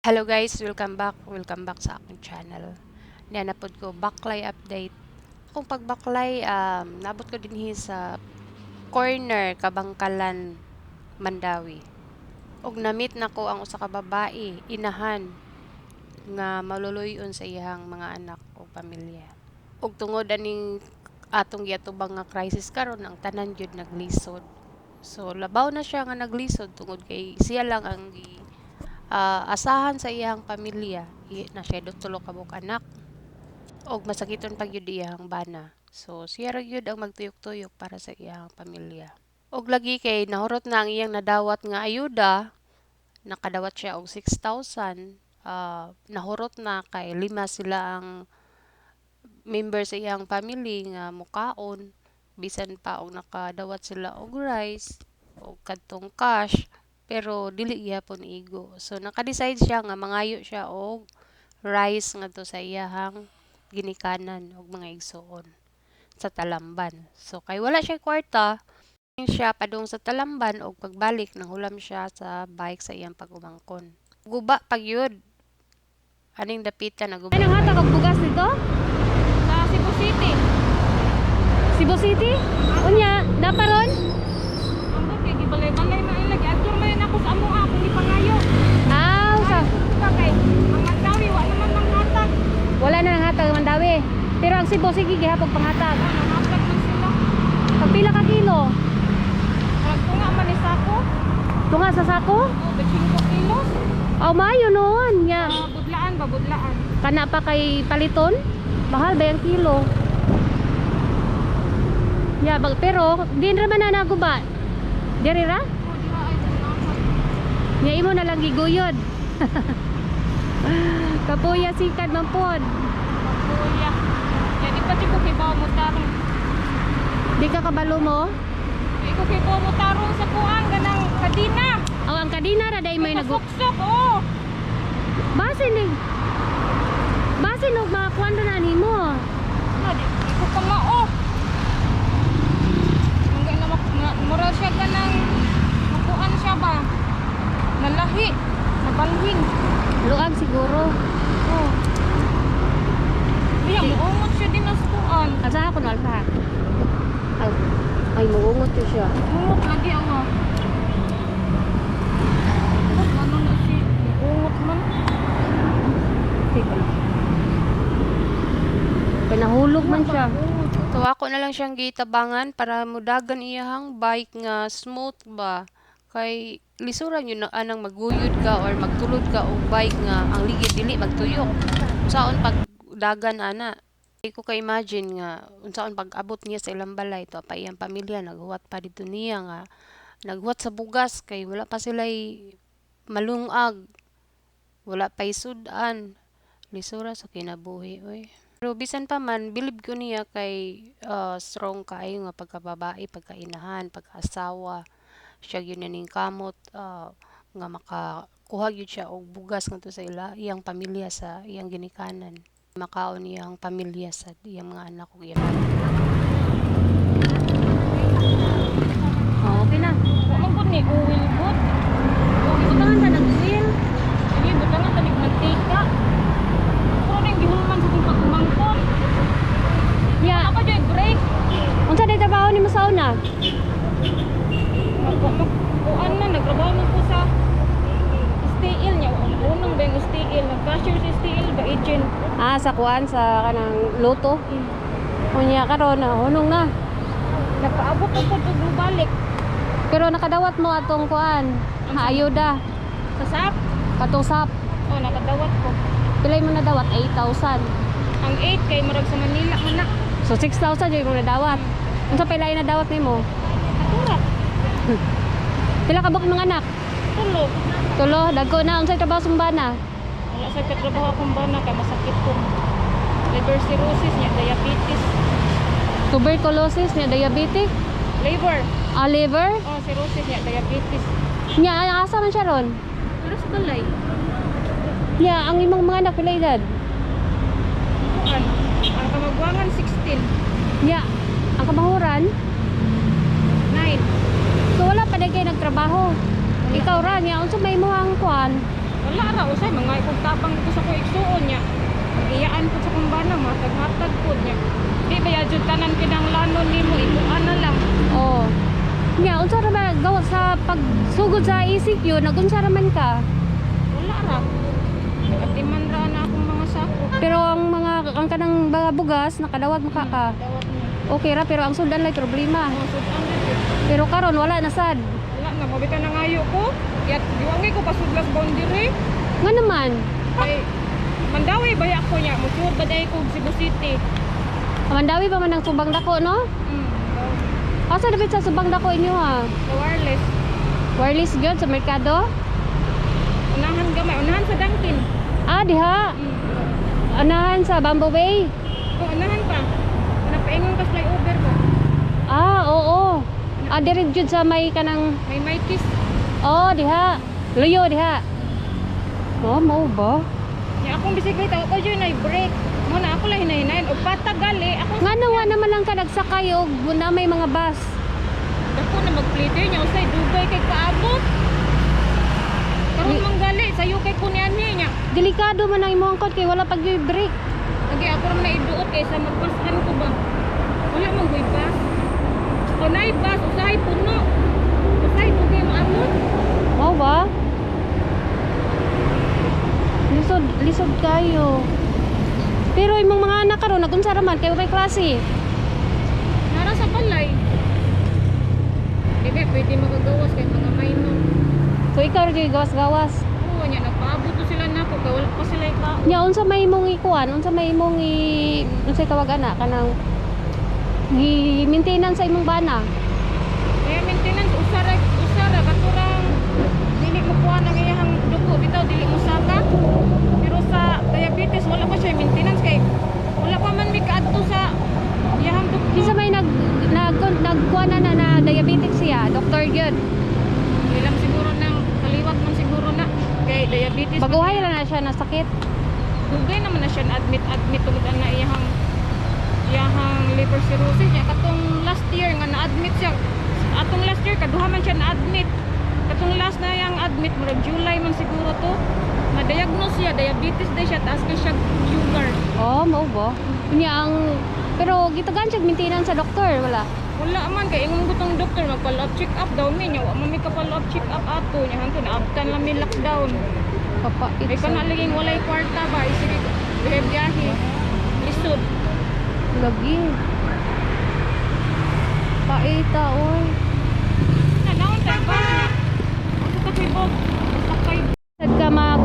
Hello guys, welcome back sa akong channel. Niya na pod ko baklay update. Akong pagbaklay, nabot ko dinhi sa corner Kabangkalan, Mandaue. Og na-meet nako ang usa ka babae, inahan nga maluluy-on sa iyang mga anak ug pamilya. Ug tungod aning atong giatubang nga crisis karon, ang tanan gyud naglisod. So labaw na siya nga naglisod tungod kay siya lang ang gi asahan sa iyang pamilya. Na siya tulo ka buok anak og masakiton pa gyud iyang bana. So siya ra gyud ang magtuyok-tuyok para sa iyang pamilya. Og lagi kay nahurot na ang iyang nadawat nga ayuda, nakadawat siya og 6,000, nahurot na kay lima sila ang member sa iyang family nga mukaon, bisan pa og nakadawat sila og rice og kadtong cash, pero dili gihapon igo. So naka-decide siya nga mangayo siya og rice ngadto sa iyahang ginikanan og mga igsuon sa Talamban. So kay wala siya kwarta, siya padung sa Talamban og pagbalik nanghulam siya sa bike sa iyang pag-umangkon. Guba pa gyud aning dapita, naguba. Ay, nanghatag og bugas dito? Sa Cebu City. Cebu City? Unya, naparon? Ambot kay gibalay-balay man ila, giadto man ako sa amo akong gipangayo. Ah, sa Ka kay ang Mandaue wa naman manghatag. Wala na nanghatag ang Mandaue. Pero ang Cebu, sige gihapon panghatag. Ah, nanghatag man sila. Pagpila ka kilo? Murag tunga man ni sako. Tunga sa sako? Oh, 5 kilos. Oh, maayo noon. Nya. Ah, budlaan ba, budlaan. Kana pa kay paliton? Mahal ba yung kilo? Ya, bag, pero di ra man na naguba. Diri ra? Oh, diha ay nanghatag. Nya imo na lang giguyod. Kapuya sikad man pod. Kuya. Ya di pa jud ko kibaw mo tarong. Di ka kabalo mo? Di ko kibaw mo tarong sa kuang ganang kadina. Oh, ang kadina ra day may nag Suksok, oh. Basin ni. Basin og mga kuan ra na nimo. Na di, di ko pa mao. Ang na mura siya ganang makuan siya ba? Nalahi, nabalhin. Luag siguro. Oh. Iya, muungot siya din sa kuan. Asa ako na alsa. Ay, ay muungot yun siya. Ungot lagi ang ah. Ano na siya? Ungot man. Teka. Pinahulog man siya. So ako na lang siyang gitabangan para mudagan iyahang bike nga smooth ba. Kay lisuran yun na anang maguyod ka or magtulod ka og bike nga ang ligid dili magtuyok. Unsaon pag dagan ana? Di ko ka-imagine nga unsaon pag-abot niya sa ilang balay to pa iyang pamilya naghuwat pa dito niya nga naghuwat sa bugas kay wala pa sila'y malungag. Wala pa'y sudan. Lisura sa kinabuhi oy. Pero bisan pa man, bilib ko niya kay strong kaayo nga pagkababae, pagkainahan, pagkaasawa. Siya gyud ning kamot nga makakuha gyud siya og bugas ngadto sa ila iyang pamilya sa iyang ginikanan. Makaon iyang pamilya sa iyang mga anak ug iyang Oh, okay na. Wa man gud ni uwil gud. Butangan ta nag-wheel. Sige, butangan tanig mantika. Pero ning gihulman sa kong pag-umangkon. Ya, Ako joy break. unsa day trabaho nimo sa una? Kuan na, nagtrabaho man ko sa STL niya. Unang ba yung STL? Nag-cashier sa STL ba, agent? Ah, sa kuan sa kanang luto. Unya karon na hunong na. Nagpaabot ko po og balik. Pero nakadawat mo atong kuan, ayuda, Sa SAP? katong SAP. Oh, nakadawat ko. Pilay mo nadawat? 8,000. Ang 8 kay murag sa Manila man na. So 6,000 jud mo nadawat. Unsa pilay nadawat nimo? Naturat. Pila ka buok mga anak? Tulo. Tulo, dagko na unsay trabaho sa bana? Wala sa katrabaho akong bana kay masakit ko. Liver cirrhosis niya, diabetes. Tuberculosis niya, diabetic, Liver. Ah, liver. Oh, cirrhosis niya, diabetes. Nya, ay, asa man siya ron? Pero sa balay. Nya, ang imong mga anak pila edad? Kuan. Ang kamagwangan 16. Nya, ang kamahuran, 9. so wala pa day kay nagtrabaho. Ikaw ra niya, unsa may imong kuan? Wala ra usay mga ikog tabang ko sa ko igsuon niya. Iyaan ko sa kong bana, matag-hatag ko niya. Di ba jud tanan kinahanglanon nimo ibuan na lang. Oh. Nya unsa ra ba gawa sa pagsugod sa ECQ, nagunsa ra man ka? Wala ra. Nagatiman ra na akong mga sako. Pero ang mga ang kanang mga bugas nakadawat maka ka. Dawat niya. Okay ra, pero ang sudan lay problema. Mga sudan na jud. Pero karon wala na sad. Wala na, mabita na ngayo ko. Yat, diwangay ko pasudlas boundary. Nga naman, Kay, Mandawi baya ko niya. Musuod ba dahil ko Cebu City? Mandawi pa man ang Subang Dako, no? Asa dapat sa Subang Dako inyo ha? Sa wireless. Wireless gyud sa merkado? Unahan gamay, unahan sa Dunkin. Ah, diha. Anahan sa Bamboo Bay. Kung unahan pa. Napaingon ka flyover ba? Ah, oo. Ah, diri jud sa may kanang May Mikey's. Oh, diha. Luyo diha. Oh, mao ba? Nya akong bisikleta ko yun ay brake. Mo na ako lang hinahinayin og patagali ako. Nga nawa naman lang ka nagsakay og na may mga bus. Dako na magpliter niya usay dugay kay kaabot. Karon man gali sayo kay kunian niya. Delikado man ang imong angkot kay wala pag brake. Lagi ako ra man iduot kaysa magpasan ko ba. Wala man goy bus. Kung naay bus usahay puno. Usahay dugay maabot. Mao ba? Lisod, lisod kayo. Pero imong mga anak karon nagunsa ra man kay way klase. Nara sa balay. Di ba pwede makagawas kay mga minor. So ikaw ra gyud gawas-gawas. Oo, niya nagpaabot to sila nako kay wala pa sila ikaon. Nya unsa may imong ikuan, unsa may imong i unsay tawag ana kanang gi maintenance sa imong bana? Kaya maintenance usara usara katurang dili mo kuha ng iyang dugo bitaw dili mo saka. Pero sa diabetes wala pa siya maintenance kay wala pa man mi kaadto sa iyang doktor. Kinsa may nag nag nagkuan na na, na diabetic siya, doktor gyud. Ilang siguro nang kaliwat man siguro na kay diabetes. Baguhay ra na siya na sakit. Dugay naman na siya na admit admit tungod na iyang iyang liver cirrhosis niya katong last year nga na-admit siya, atong last year kaduha man siya na-admit, katong last na iyang admit murag July man siguro to na-diagnose siya diabetes day siya, taas kay siya sugar. Oh, mao ba? Unya ang pero gitagan siya maintenance sa doktor, wala? Wala man kay ingon ko tong doktor mag follow up check up daw mi niya, wa man mi ka follow up check up ato niya hanto naabtan lang mi lockdown. Kapait. Ay kana laging walay kwarta ba, sige biyahe biyahe lisod. Lagi. Paita, oy. Na naon tayo ba niya? Ako ka tibok. Sakay. Sad ka mag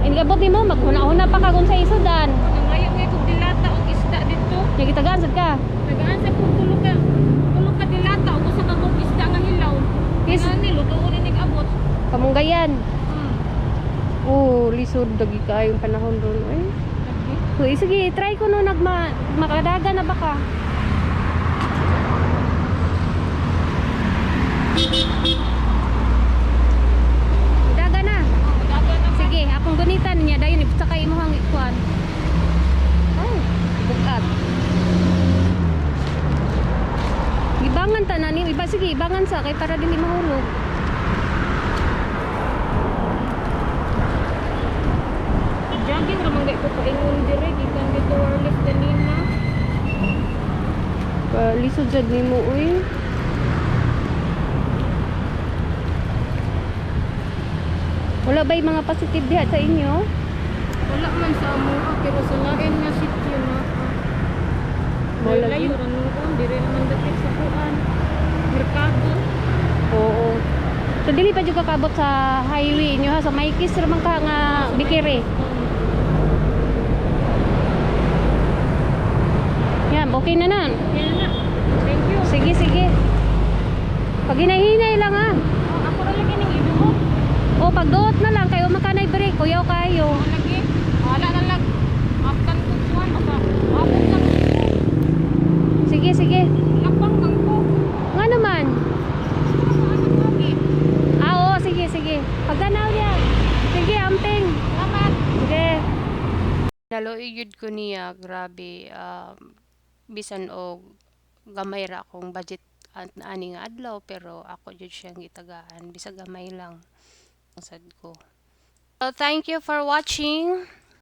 Inigabot nimo maghuna-huna pa ka kung sa isudan. Nangayo ngay kog dilata og isda dito. Nya gitagaan sad ka. Tagaan sa kog tulo ka dilata og usa ka kog isda nga hilaw. Is Ani lutuon ini abot. Kamunggayan. Oh, lisod lagi kaayong panahon ron, oy. Lagi. So, sige, try ko no nagma makadaga na baka. Daga na. Oh, daga na ba? Sige, akong gunitan niya dayon ipsakay imong ikuan. Ay, bukat. Gibangan ta na ni iba, sige, ibangan sa kay para dili mahulog. Jogging ra man gay ko paingon dire gikan dito wireless ganina. Pa lisod jud nimo uy. Wala ba'y mga positive diha sa inyo? Wala man sa amoa pero sa lain nga sitio na. Wala Layo ra nuon dire naman dapit sa kuan. Merkado. Oo. So dili pa jud ka kaabot sa highway inyo ha, sa Maykis ra man ka nga Bikiri. Yan, okay na na. Yan na. Thank you. Sige, sige. Pag hinahinay lang ha. Oh, ako ra lagi ning iduot. O pagduot na lang kayo makanay break, kuyaw kayo. Oh, lagi. Wala na lang. Aftan ko kuan baka abot lang ko. Sige, sige. Lapang man ko. Nga naman. Ano lagi? Ah, oo, sige, sige. Pagdanaw niya. Sige, amping. Salamat. Sige. Naluoy gyud ko niya, grabe, bisan og gamay ra akong budget at ani nga adlaw pero ako jud siyang gitagaan bisag gamay lang sad ko. So thank you for watching.